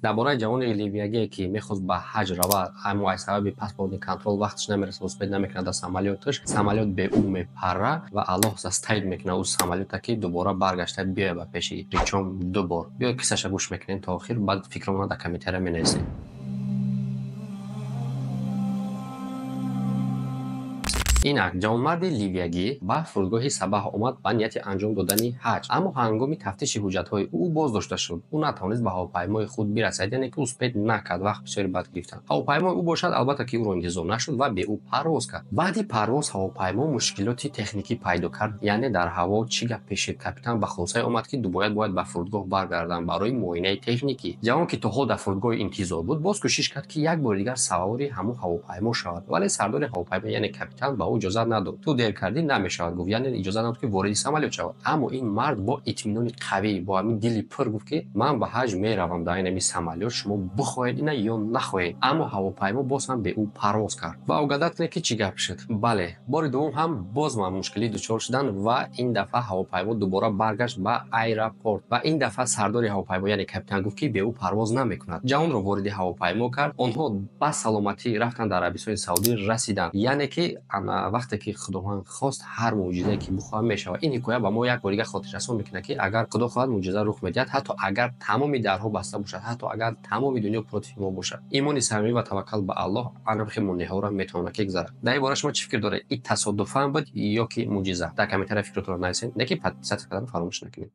Дар бораи ҷавони ливиягие, ки мехост ба ҳаҷ равад, аммо аз сабаби паспортный контроль вақташ намерасад, успеть намекунад дар самолёташ, самолёт бе ӯ мепара ва Аллоҳ заставить мекунад ӯ самолёта, ки дубора баргашта биёяд ба пеши, причём ду бор. Биёед, қиссаша гӯш мекунем то охир, баъд фикромона дар комментария менависем. Инак, ҷавонмарди ливиягӣ ба фурудгоҳи Сабаҳ омад ба нияти анҷом додани ҳаҷ, аммо ҳангоми тафтиши ҳуҷҷатҳои ӯ боздошта шуд. Ӯ натавонист ба ҳавопаймои худ бирасад, яъне ки успеть накард, вақт бисёре бад гирифтанд. Ҳавопаймои ӯ бошад, албатта ки ӯро интизор нашуд ва бе ӯ парвоз кард. Баъди парвоз ҳавопаймо мушкилоти техникӣ пайдо кард, яъне дар ҳаво чӣ гап пешид. Капитан ба хулосае омад, ки бояд ба фурудгоҳ баргарданд барои муоинаи техникӣ. Ҷавон, ки то ҳол дар фурудгоҳи интизор буд, боз кӯшиш кард, ки як бори дигар савори ҳамон ҳавопаймо шавад, вале сардори ҳавопаймо, яъне капитан, ба ӯ иҷозат надод. «Ту дер кардӣ, намешавад», гуфт, яъне иҷозат надод, ки вориди самолёт шавад. Аммо ин мард бо итминони қавӣ, бо ҳамин дили пур гуфт, ки ман ба ҳаҷ меравам дар ин ҳамин самолёт, шумо бихоҳед ина ё нахоҳед. Аммо ҳавопаймо боз ҳам бе ӯ парвоз кард. Ва угадать кунед, ки чӣ гап шуд. Бале, бори дуввум ҳам боз ба мушкилӣ дучор шуданд ва ин дафъа ҳавопаймо дубора баргашт ба аэропорт ва ин дафъа сардори ҳавопаймо, яъне капитан, гуфт, ки бе ӯ парвоз намекунад. Ҷавонро вориди ҳавопаймо кард, онҳо ба саломатӣ рафтанд, дар Арабистони Саудӣ расиданд. Яъне ки вақте ки Худованд хост, ҳар мӯъҷизае ки бихоҳад, мешавад. Ин ҳикоя ба мо як бори дигар хотиррасон мекунад, ки агар Худо хоҳад, мӯъҷиза рух медиҳад, ҳатто агар тамоми дарҳо баста бошад, ҳатто агар тамоми дунё против мо бошад. Имони самимӣ ва таваккал ба Аллоҳ анамхел монеаҳоро метавонад ки гузарад. Дар ин бора шумо чӣ фикр доред? Ин тасодуфан буд ё ки мӯъҷиза? Дар комментария фикротонро нависед, не ки подписаться кардан фаромӯш накунед.